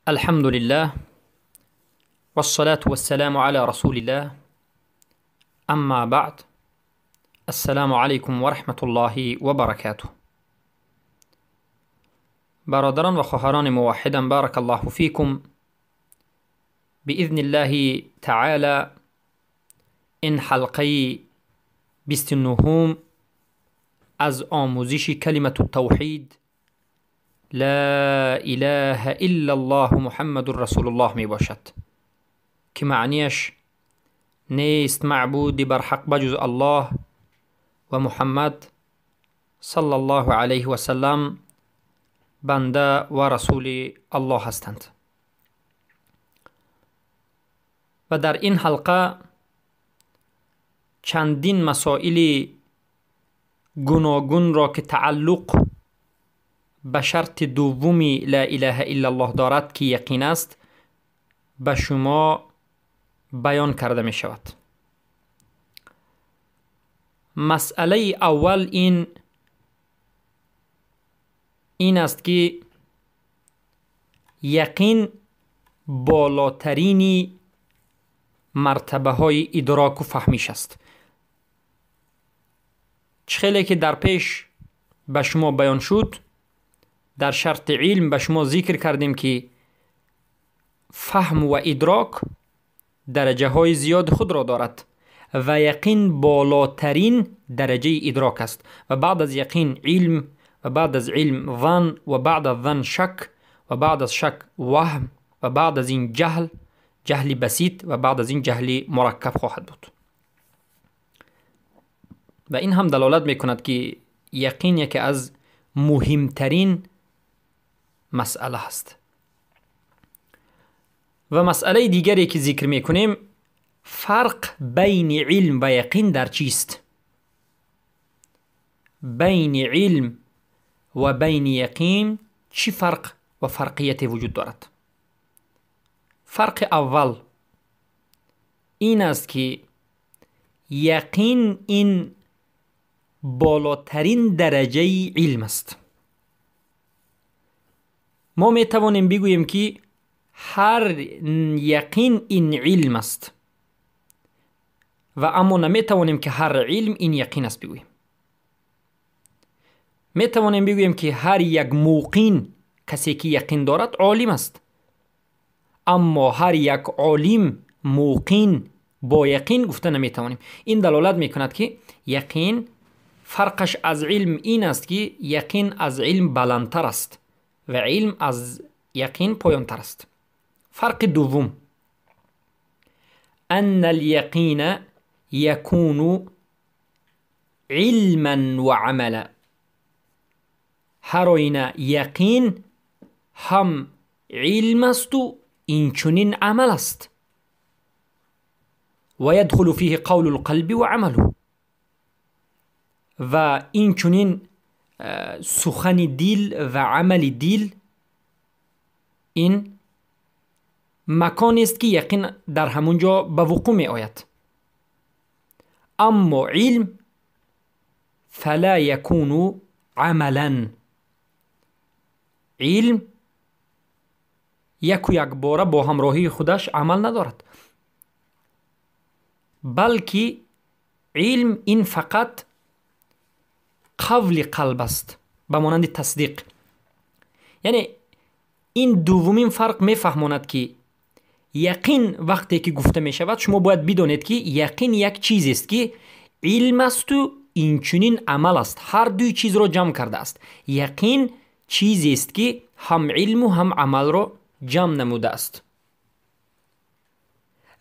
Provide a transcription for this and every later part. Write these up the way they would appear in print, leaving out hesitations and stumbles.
الحمد لله والصلاة والسلام على رسول الله، اما بعد، السلام علیکم و رحمة الله و برکاته. برادران و خواهران موحدم، بارک الله فیکم. باذن الله تعالی این حلقه 29 از آموزش کلمة التوحید لا اله الا الله محمد رسول الله می باشد که معنیش نیست معبود بر حق بجز الله و محمد صلی الله علیه و سلم بنده و رسول الله هستند. و در این حلقه چندین مسائل گوناگون را که تعلق به شرط دومی لا اله الا الله دارد که یقین است به شما بیان کرده می شود. مسئله اول این است که یقین بالاترین مرتبه های ادراک و فهمیش است. خیلی که در پیش به شما بیان شد، در شرط علم به شما ذکر کردیم که فهم و ادراک درجه های زیاد خود را دارد و یقین بالاترین درجه ادراک است و بعد از یقین علم و بعد از علم ظن و بعد از ظن شک و بعد از شک وهم و بعد از این جهل، جهل بسیط و بعد از این جهل مرکب خواهد بود. و این هم دلالت میکند که یقین یکی از مهمترین مسئله است. و مسئله دیگری که ذکر میکنیم، فرق بین علم و یقین در چیست؟ بین علم و بین یقین چی فرق و فرقیت وجود دارد؟ فرق اول این است که یقین این بالاترین درجه علم است. ما می توانیم بگوییم که هر یقین این علم است و اما نمی توانیم که هر علم این یقین است بگوییم. می توانیم بگوییم که هر یک موقین، کسی که یقین دارد، عالم است، اما هر یک عالم موقین با یقین گفته نمی توانیم. این دلالت می کند که یقین فرقش از علم این است که یقین از علم بلندتر است و علم از یقین پایانتر است. فرق دوم، ان الیقین یکون علما و عملا. هر آینه یقین هم علم است و اینچنین عمل است. و یدخل فیه قول القلب و عمله. و اینچنین سخن دل و عمل دل این مکان است که یقین در همونجا به وقوع می آید. اما علم فلا یکون عملا. علم یک و یک باره با همراهی خودش عمل ندارد، بلکه علم این فقط قول قلب است، به مانند تصدیق. یعنی این دومین فرق میفهماند که یقین وقتی که گفته می شود شما باید بدانید که یقین یک چیز است که علم است و اینچنین عمل است، هر دوی چیز را جمع کرده است. یقین چیزی است که هم علم و هم عمل را جمع نموده است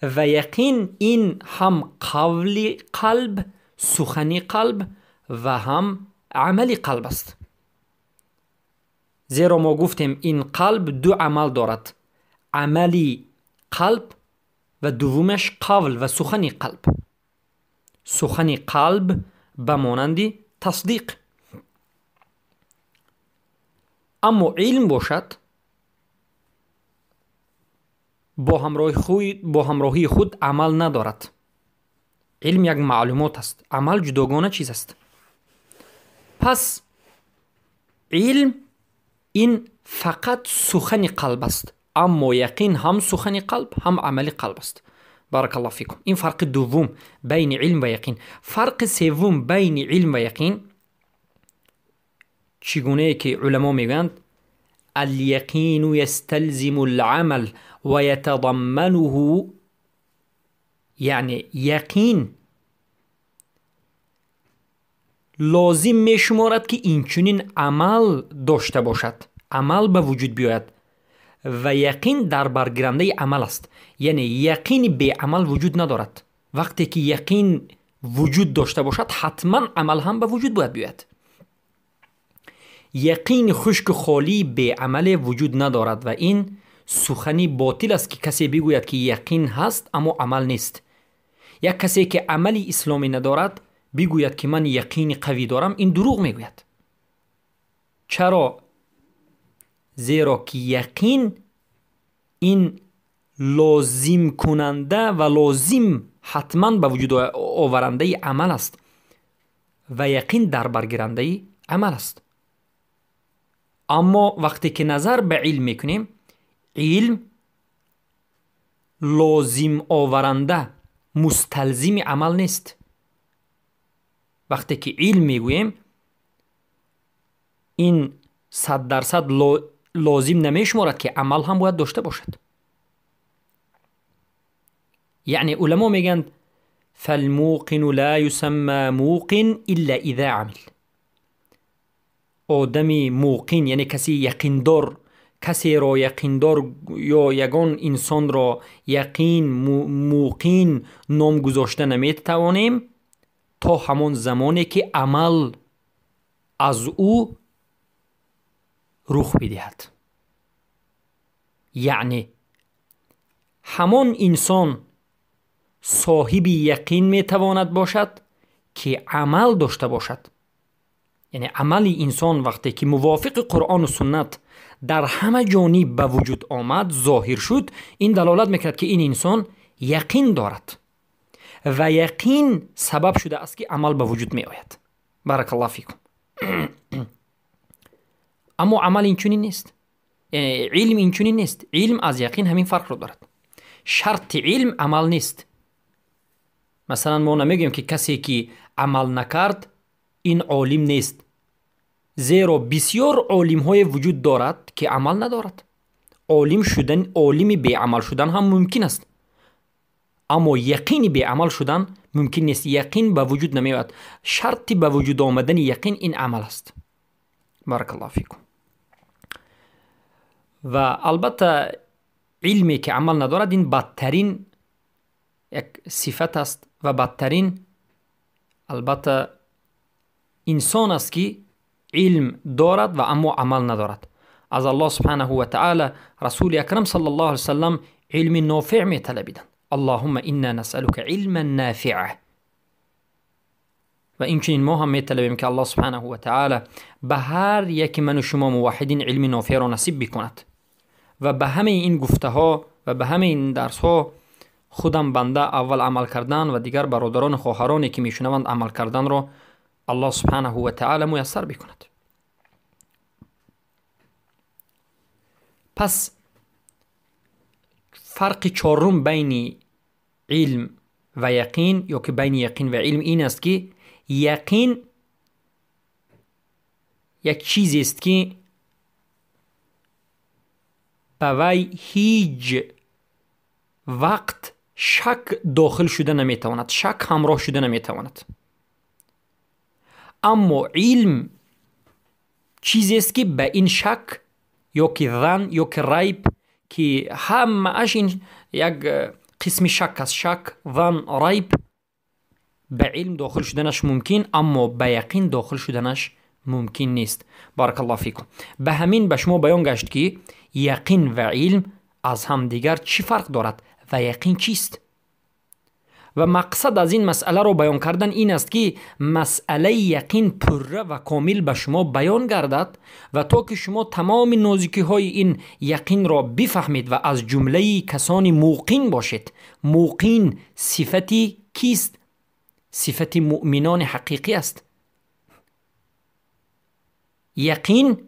و یقین این هم قول قلب، سخن قلب و هم عمل قلب است. زیرا ما گفتیم این قلب دو عمل دارد، عملی قلب و دومش قول و سخن قلب. سخن قلب به مانند تصدیق. اما علم باشد با همراهی خود عمل ندارد. علم یک معلومات است، عمل جداگانه چیز است. پس علم این فقط سخن قلب است. Аммо яқин ҳам сухани қалб, ҳам амали қалб аст. Баракаллоҳу фикум. Ин фарқи дуввум байни илм ва яқин. Фарқи севум байни илм ва яқин чӣ гунае ки уламо мегӯянд: اليقين يستلزم العمل ويتضمنه. یعنی یقین لازم میشمارد که اینچنین عمل داشته باشد، عمل به وجود بیاید و یقین در برگیرنده عمل است. یعنی یقین بی عمل وجود ندارد. وقتی که یقین وجود داشته باشد حتما عمل هم به وجود باید بیاید. یقین خشک خالی بی عمل وجود ندارد و این سخنی باطل است که کسی بگوید که یقین هست اما عمل نیست. یک کسی که عمل اسلامی ندارد بگوید که من یقین قوی دارم، این دروغ میگوید. چرا؟ زیرا که یقین این لازم کننده و لازم حتما به وجود آورنده عمل است و یقین در برگیرنده عمل است. اما وقتی که نظر به علم میکنیم، علم لازم آورنده، مستلزم عمل نیست. وقتی که علم میگوییم این 100% لازم نمیشمارد که عمل هم باید داشته باشد. یعنی علما میگن فالموقن لا يسمى موقن الا اذا عمل. آدمی موقن یعنی کسی یقیندار، کسی را یقیندار یا یگان انسان را یقین موقن نام گذاشته نمیتوانیم تا همان زمانی که عمل از او رخ بدهد. یعنی همان انسان صاحب یقین میتواند باشد که عمل داشته باشد. یعنی عمل انسان وقتی که موافق قرآن و سنت در همه جانب به وجود آمد، ظاهر شد، این دلالت میکند که این انسان یقین دارد و یقین سبب شده است که عمل به وجود می آید. بارک الله فیکم. اما عمل اینچنین نیست، یعنی علم اینچنین نیست. علم از یقین همین فرق رو دارد. شرط علم عمل نیست. مثلا ما نمیگیم که کسی که عمل نکرد این عالم نیست، زیرا بسیار عالم های وجود دارد که عمل ندارد. عالم شدن، عالم بی عمل شدن هم ممکن است، اما یقین بی عمل شدن ممکن نیست. یقین به وجود نمیاد. شرط به وجود آمدن یقین این عمل است. بارک الله فیکم. و البته علمی که عمل ندارد این بدترین یک صفت است و بدترین البته انسان است که علم دارد و اما عمل ندارد. از الله سبحانه و تعالی رسول اکرم صلی الله علیه وسلم علم نافع می طلبیدند. اللهم انا نسألك علما نافعا. و اینچنین ما هم می طلبیم که الله سبحانه و تعالی به هر یک من و شما موحدین علم نافع را نصیب بکند و به همه این گفته ها و به همه این درس ها خودم بنده اول عمل کردن و دیگر برادران و خواهرانی که میشنوند عمل کردن را الله سبحانه و تعالی میسر بکند. پس فرق چهارم بین علم و یقین یا که بین یقین و علم این است که یقین یک چیزی است که به وی هیچ وقت شک داخل شده نمیتواند، شک همراه شده نمیتواند. اما علم چیزی است که به این شک یا که ظن یا که ریب که همه اش این یک قسم شک است، شک، ظن، ریب، به علم داخل شدنش ممکن اما به یقین داخل شدنش ممکن نیست. بارک الله فیکم. به همین به شما بیان گشت که یقین و علم از هم دیگر چی فرق دارد و یقین چیست. و مقصد از این مسئله رو بیان کردن این است که مسئله یقین پره و کامل به شما بیان گردد و تا که شما تمام نازکی های این یقین را بفهمید و از جمله کسانی موقن باشید. موقن صفتی کیست؟ صفت مؤمنان حقیقی است. یقین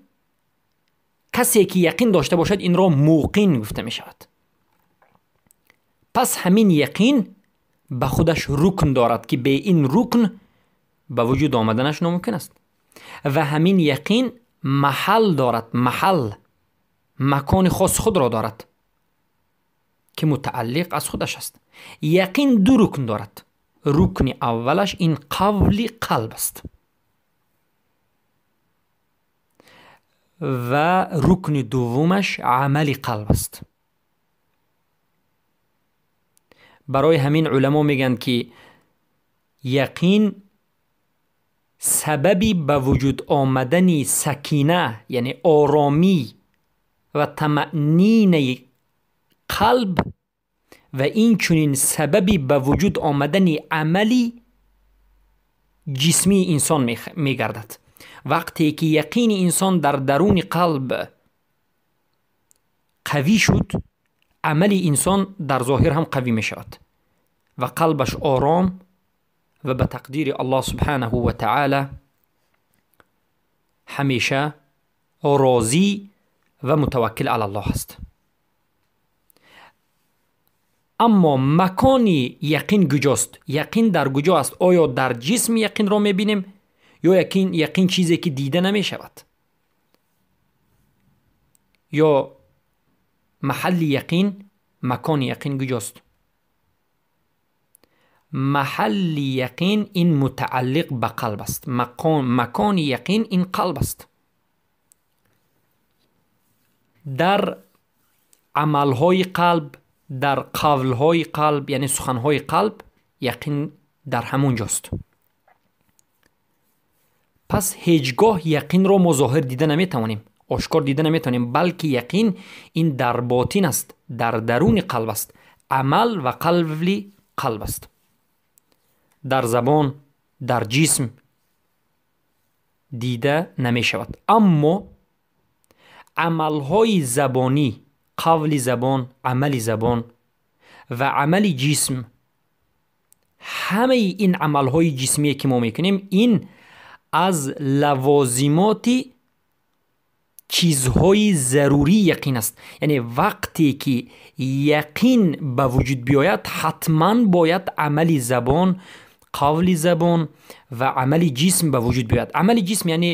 Касе ки яқин дошта бошад, инро муқин гуфта мешавад. Пас ҳамин яқин ба худаш рукн дорад, ки бе ин рукн ба вуҷуд омаданаш номумкин аст. Ва ҳамин яқин маҳал дорад, маҳал, макони хос худро дорад, ки мутааллиқ аз худаш аст. Яқин ду рукн дорад. Рукни аввалаш ин қавли қалб аст ва рукни дуввумаш амали қалб аст. Барои ҳамин уламо мегӯянд, ки яқин сабаби ба вуҷуд омадани сакина, яъне оромӣ ва тамаънинаи қалб, ва инчунин сабаби ба вуҷуд омадани амали ҷисмии инсон мегардад. Вақте ки яқини инсон дар даруни қалб қавӣ шуд, амали инсон дар зоҳир ҳам қавӣ мешавад ва қалбаш ором ва ба тақдири Аллоҳ субҳанаҳу ва таъала ҳамеша розӣ ва мутаваккил ала Аллоҳ аст. Аммо макони яқин куҷост? Яқин дар куҷо аст? Оё дар ҷисм яқинро мебинем ё яқин чизе ки дида намешавад? Ё маҳалли яқин, макони яқин куҷост? Маҳалли яқин ин мутааллиқ ба қалб аст. Макони яқин ин қалб аст. Дар амалҳои қалб, дар қавлҳои қалб, яъне суханҳои қалб, яқин дар ҳамон ҷост. Пас ҳеҷ гоҳ яқинро мо зоҳир дида наметавонем, ошкор дида наметавонем, балки яқин ин дар ботин аст, дар даруни қалб аст, амал ва қавли қалб аст. Дар забон, дар ҷисм дида намешавад. Аммо амалҳои забонӣ, қавли забон, амали забон ва амали ҷисм, ҳамаи ин амалҳои ҷисмие ки мо мекунем, ин аз лавозимоти чизҳои зарурии яқин аст. Яъне вақте ки яқин ба вуҷуд биёяд, ҳатман бояд амали забон, қавли забон ва амали ҷисм ба вуҷуд биёяд. Амали ҷисм яъне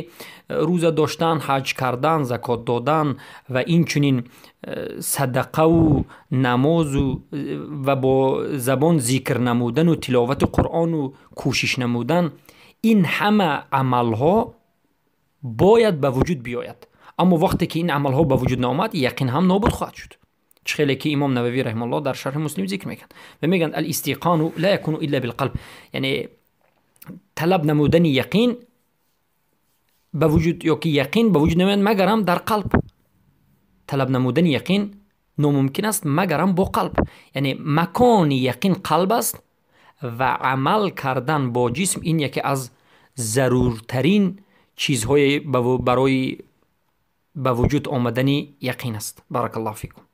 рӯза доштан, ҳаҷ кардан, закот додан ва инчунин садақаву намозу ва бо забон зикр намудану тиловати Қуръону кӯшиш намудан. Ин ҳама амалҳо бояд ба вуҷуд биёяд. Аммо вақте ки ин амалҳо ба вуҷуд наомад, яқин ҳам нобуд хоҳад шуд. Чӣ хеле ки имом Нававӣ раҳимаҳуллоҳ дар шарҳи Муслим зикр мекунад ва мегӯянд: алистиқону ла якуну илла билқалб, яъне талаб намудани яқин ба вуҷуд ё ки яқин ба вуҷуд намеояд магарам дар қалб. Талаб намудани яқин номумкин аст магарам бо қалб. Яъне макони яқин қалб аст ва амал кардан бо ҷисм ин яке аз заруртарин чизҳои барои ба вуҷуд омадани яқин аст. Баракаллоҳу фикум.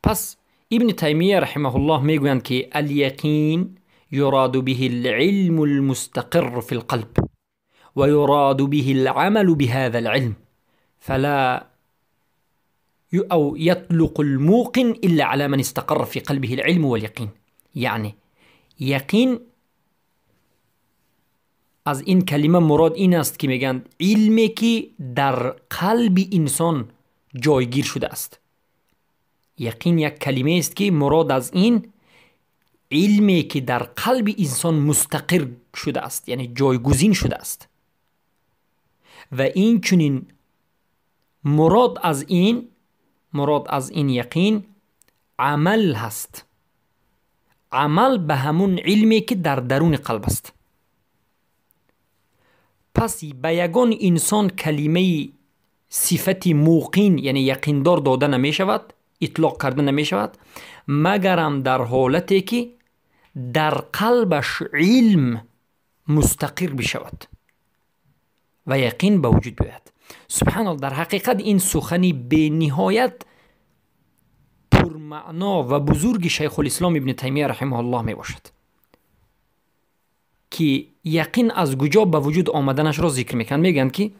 Пас Ибни Таймия раҳимаҳуллоҳ мегӯянд, ки аlyақин юраду биҳи алилму алмустақирру фи лқалб ва юраду биҳи аламалу биҳаза алилм фала أو يطلق الموقن إلا على من استقر في قلبه العلم واليقين. یعنی یقین از این کلمه مراد این است که میگن علمی که در قلب انسان جایگیر شده است. یقین یک کلمه است که مراد از این علمی که در قلب انسان مستقر شده است، یعنی جایگزین شده است. و این چنین مراد از این یقین عمل هست، عمل به همون علمی که در درون قلب است. پس به یگان انسان کلمه صفت موقین یعنی یقیندار داده نمی شود، اطلاق کرده نمی شود، مگرم در حالتی که در قلبش علم مستقر بشود و یقین به وجود بیاید. سبحان الله، در حقیقت این سخنی به نهایت پرمعنا و بزرگ شیخ الاسلام ابن تیمیه رحمه الله می باشد که یقین از کجا به وجود آمدنش را ذکر میکنند. میگن که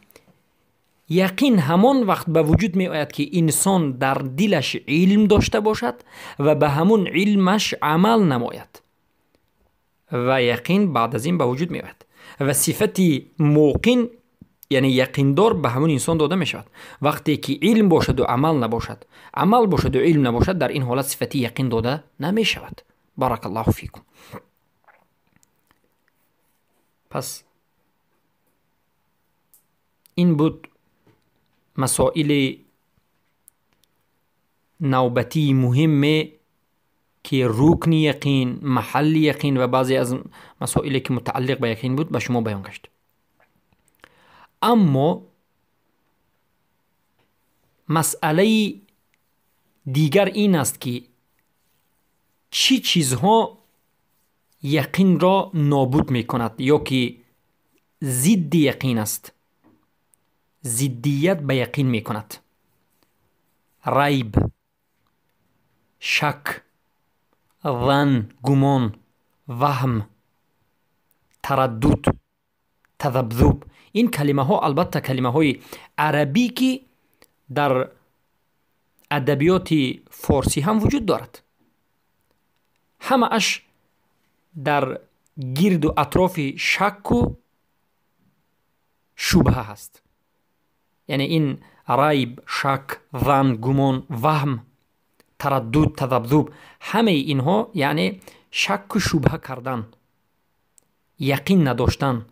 Яқин ҳамон вақт ба вуҷуд меояд, ки инсон дар дилаш илм дошта бошад ва ба ҳамун илмаш амал намояд. Ва яқин баъд аз ин ба вуҷуд меояд. Ва сифати муқин, яъне яқиндор, ба ҳамун инсон дода мешавад. Вақте ки илм бошаду амал набошад, амал бошаду илм набошад, дар ин ҳолат сифати яқин дода намешавад. Баракаллоҳу фикум. Пас ин буд масоили навбатии муҳиме, ки рукни яқин, маҳалли яқин ва баъзе аз масоиле ки мутааллиқ ба яқин буд, ба шумо баён гашт. Аммо масъалаи дигар ин аст, ки чӣ чизҳо яқинро нобуд мекунад ё ки зидди яқин аст, зиддият ба яқин мекунад. Райб, шак, зан, гумон, ваҳм, тараддуд, тазабзуб. Ин калимаҳо албатта калимаҳои арабӣ, ки дар адабиёти форсӣ ҳам вуҷуд дорад. Ҳамааш дар гирду атрофи шакку шубҳа ҳаст. Яъне ин райб, шак, зан, гумон, ваҳм, тараддуд, тазабзуб, ҳамаи инҳо яъне шакку шубҳа кардан, яқин надоштан.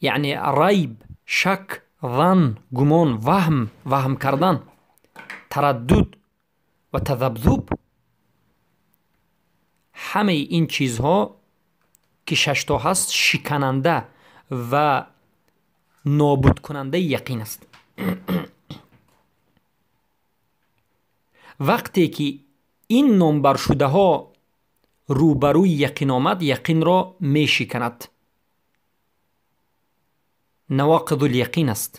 Яъне райб, шак, зан, гумон, ваҳм, ваҳм кардан, тараддуд ва тазабзуб, ҳамаи ин чизҳо ки шашто ҳаст, шикананда ва нобудкунандаи яқин аст. Вақте ки ин номбаршудаҳо рӯбарӯи яқин омад, яқинро мешиканад. Навоқидул яқин аст.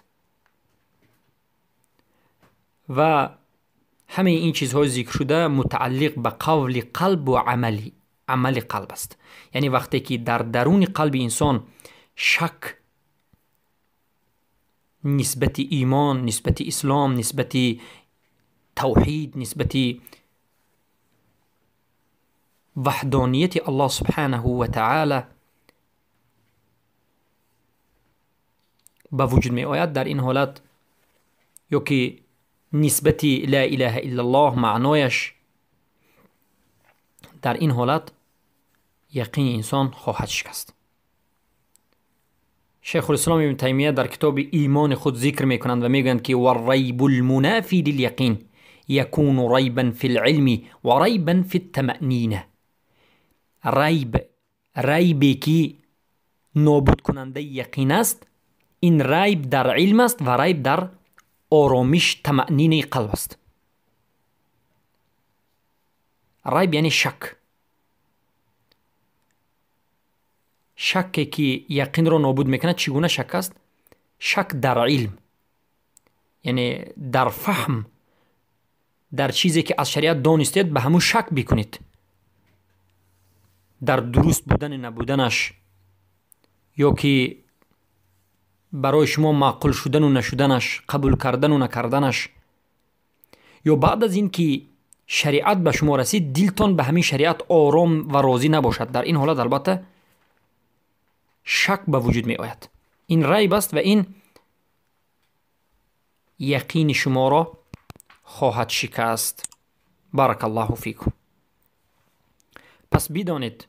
Ва ҳамаи ин чизҳои зикршуда мутааллиқ ба қавли қалбу амали қалб аст. Яъне вақте ки дар даруни қалби инсон шак нисбати имон, нисбати ислом, нисбати тавҳид, нисбати ваҳдонияти Аллоҳ субҳанаҳу ва таъала ба вуҷуд меояд, дар ин ҳолат ё ки нисбати ла илаҳа иллаллоҳ маънояш, дар ин ҳолат яқини инсон хоҳад шикаст. Шайхулислом ибн Таймия дар китоби имони худ зикр мекунанд ва мегӯянд, ки варрайбу лмунафи лиляқин якуну райбан фи лилми ва райбан фи ттамаънина. Райб, райбе ки нобудкунандаи яқин аст, ин райб дар илм аст ва райб дар оромиш, тамаънинаи қалб аст. Райб яъне шак, шаке ки яқинро нобуд мекунад. Чӣ гуна шак аст? Шак дар илм, яъне дар фаҳм, дар чизе ки аз шариат донистед, ба ҳамун шак бикунед, дар дуруст будани набуданаш ё ки барои шумо маъқул шудану нашуданаш, қабул кардану накарданаш, ё баъд аз ин ки шариат ба шумо расид, дилтон ба ҳамин шариат ором ва розӣ набошад. Дар ин ҳолат албатта шак ба вуҷуд меояд. Ин райб аст ва ин яқини шуморо хоҳад шикаст. Баракаллоҳу фикум. Пас бидонед,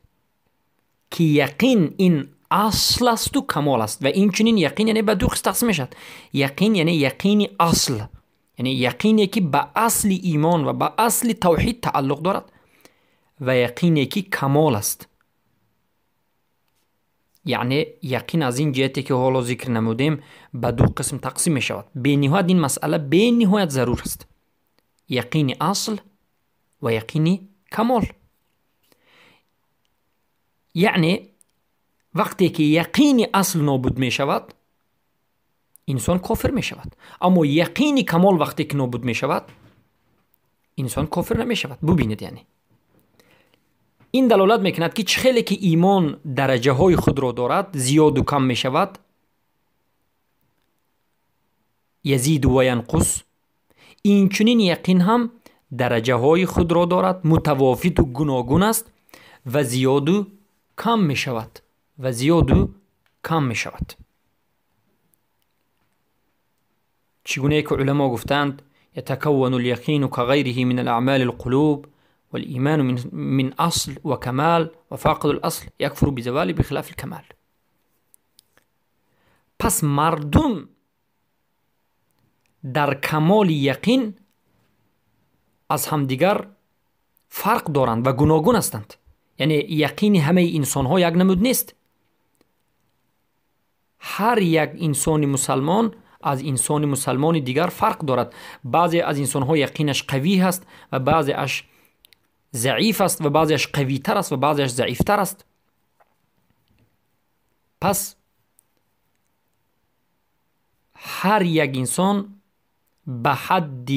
ки яқин ин асл асту камол аст. Ва инчунин яқин яъне ба ду қисм тақсим мешавад. Яқин яъне яқини асл, яъне яқине ки ба асли имон ва ба асли тавҳид тааллуқ дорад, ва яқине ки камол аст. Яъне яқин аз ин ҷиҳате ки ҳоло зикр намудем, ба ду қисм тақсим мешавад. Бениҳоят ин масъала бениҳоят зарур аст: яқини асл ва яқини камол. Яъне вақте ки яқини асл нобуд мешавад, инсон кофир мешавад, аммо яқини камол вақте ки нобуд мешавад, инсон кофир намешавад. Бубинед, яъне ин далолат мекунад, ки чӣ хеле ки имон дараҷаҳои худро дорад, зиёду кам мешавад. یزید و ینقص، این چنین یقین هم درجه های خود را دارد، متوافت و گوناگون است و زیاد و کم می شود و زیاد و کم می شود. چگونه که علما گفتند يتكون اليقين كغيره من الأعمال القلوب والإيمان من أصل وكمال وفاقد الأصل يكفر بزوال بخلاف الكمال. پس مردم در کمال یقین از همدیگر فرق دارند و گوناگون هستند. یعنی یقین همه انسان ها یک نمود نیست. هر یک انسان مسلمان از انسان مسلمان دیگر فرق دارد. بعضی از انسان ها یقینش قوی هست و بعضی اش ضعیف است و بعضی اش قوی تر است و بعضی اش ضعیف تر است. پس هر یک انسان به حد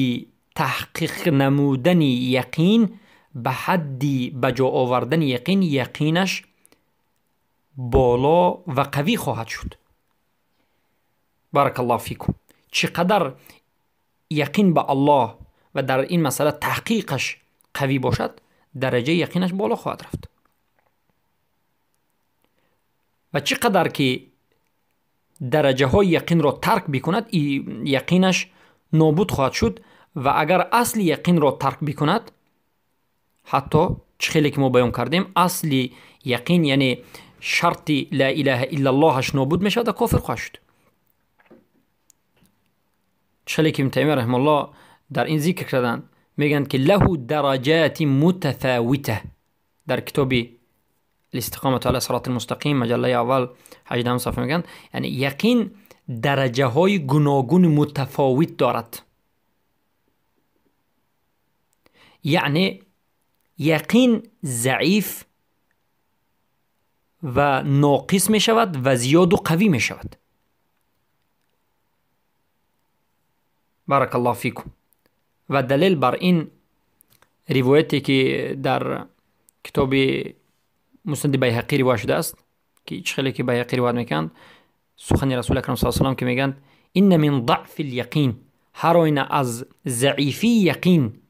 تحقیق نمودن یقین، به حد به جا آوردن یقین، یقینش بالا و قوی خواهد شد. بارک الله فیکم. چقدر یقین به الله و در این مسئله تحقیقش قوی باشد، درجه یقینش بالا خواهد رفت. و چقدر که درجه های یقین را ترک بکند، یقینش نابود خواهد شد. و اگر اصل یقین را ترک بکند، حتی چه که ما بیان کردیم، اصل یقین یعنی شرط لا اله الا اللهش نابود میشود و کافر خواهد شد. چه که ابن تیمیه رحمه الله در این ذکر کردند، میگن که له درجات متفاوته. در کتاب الاستقامة على صراط المستقیم مجله اول 18 صفحه میگن یعنی یقین درجه های گوناگون متفاوت دارد. یعنی یقین ضعیف و ناقص می شود و زیاد و قوی می شود. بارک الله فیکم. و دلیل بر این روایتی که در کتاب مسند بیهقی روایت شده است، که چخلی که بیهقی روایت میکند، سخن رسول اکرم صلی الله علیه و سلم که میگند ان من ضعف الیقین، هر آینه از ضعیفی یقین،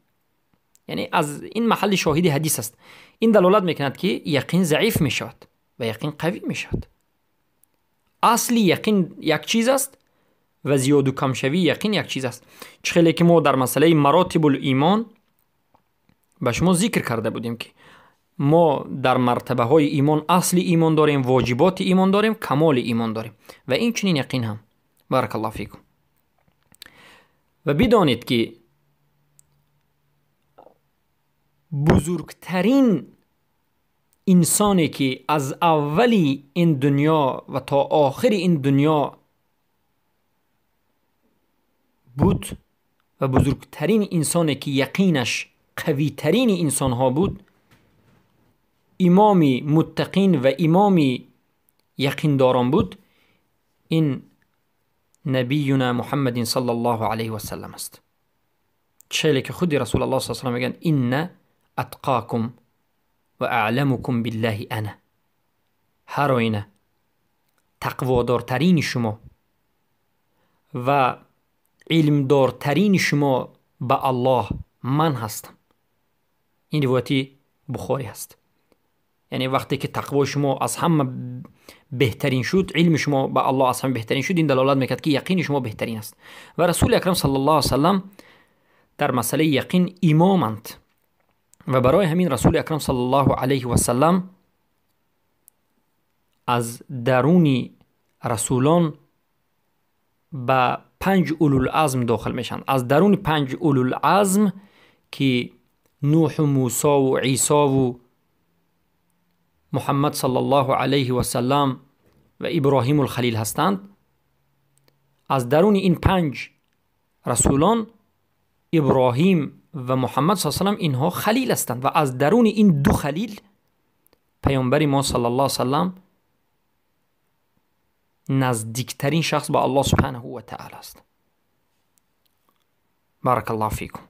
یعنی از این محل شاهد حدیث است، این دلالت میکند که یقین ضعیف میشود و یقین قوی میشود. اصل یقین یک چیز است و زیاد و کم شوی یقین یک چیز است. چخلی که ما در مسئله مراتب الایمان به شما ذکر کرده بودیم که ما در مرتبه های ایمان اصل ایمان داریم، واجبات ایمان داریم، کمال ایمان داریم و این چنین یقین هم. بارک الله فیکم. و بدانید که بزرگترین انسانی که از اولی این دنیا و تا آخر این دنیا بود و بزرگترین انسانی که یقینش قوی ترین انسان ها بود، امامی متقین و امامی یقین داران بود، این نبینا محمد صلی الله علیه و سلم است. چه که خود رسول الله صلی الله علیه و سلم میگن ان اتقاکم و اعلمکم بالله انا، هر آینه تقوادارترین شما و علمدارترین شما به الله من هستم. این روایتی بخاری هست. یعنی وقتی که تقوای شما از همه بهترین شد، علم شما به الله از همه بهترین شد، این دلالت میکرد که یقین شما بهترین است. و رسول اکرم صلی الله علیه و سلم در مسئله یقین امامند و برای همین رسول اکرم صلی الله علیه و سلم از درون رسولان به 5 اولوالعزم داخل میشن. از درون 5 اولوالعزم که نوح و موسی و عیسی و محمد صلی الله علیه و سلم و ابراهیم الخلیل هستند، از درون این 5 رسولان ابراهیم و محمد صلی الله علیه و سلم اینها خلیل هستند و از درون این 2 خلیل پیامبر ما صلی الله علیه و سلم نزدیکترین شخص به الله سبحانه و تعالی است. بارک الله فیکم.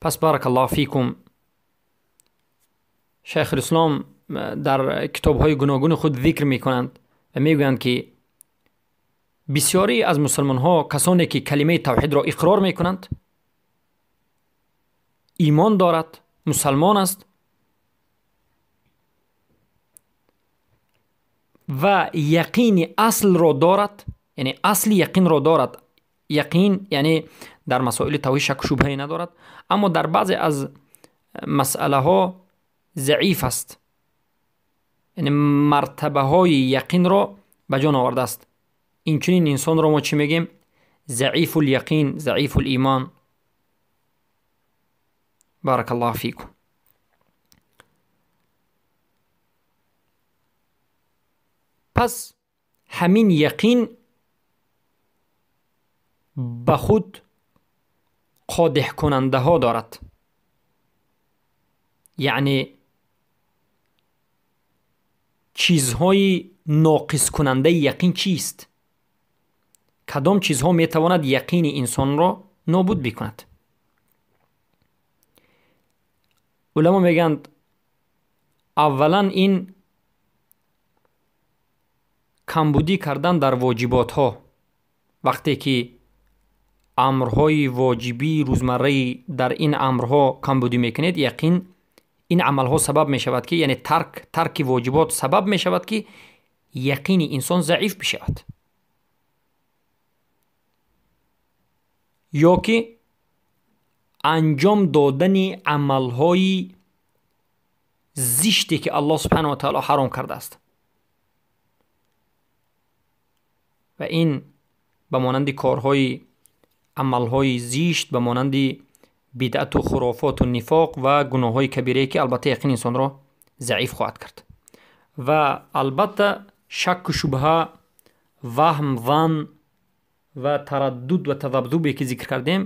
پس بارک الله فیکم، شیخ الاسلام در کتاب های گوناگون خود ذکر میکنند و میگویند که Бисёре аз мусулмонҳо, касоне ки калимаи тавҳидро иқрор мекунанд, имон дорад, мусулмон аст ва яқини аслро дорад, яъне асли яқинро дорад. Яқин яъне дар масоили тавҳид шак шубҳае надорад, аммо дар баъзе аз масъалаҳо заиф аст, яъне мартабаҳои яқинро ба ҷон овардааст. Инчунин инсонро мо чӣ мегӯем? Заифул яқин, заифул имон. Баракаллоҳу фикум. Пас ҳамин яқин ба худ қодиҳкунандаҳо дорад, яъне чизҳои ноқискунандаи яқин чист? Кадом чизҳо метавонад яқини инсонро нобуд бикунад? Уламо мегӯянд, аввалан ин камбудӣ кардан дар воҷиботҳо. Вақте ки амрҳои воҷибии рӯзмарраи дар ин амрҳо камбудӣ мекунед, яқин ин амалҳо сабаб мешавад ки, яъне тарки воҷибот сабаб мешавад ки яқини инсон заиф бишавад. Ё ки анҷом додани амалҳои зиште ки Аллоҳ субҳанаҳу ва таъоло ҳаром кардааст. Ва ин ба монанди корҳои амалҳои зишт, ба монанди бидъату хурофоту нифоқ ва гуноҳҳои кабирае ки албатта яқини инсонро заиф хоҳад кард. Ва албатта шакку шубҳа, ваҳм, зан ва тараддуд ва тазабзубе ки зикр кардем,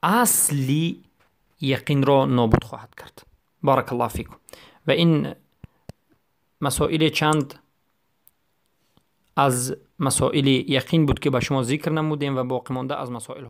асли яқинро нобуд хоҳад кард. Баракаллоҳу фикум. Ва ин масоили чанд аз масоили яқин буд ки ба шумо зикр намудем ва боқӣ монда аз масоил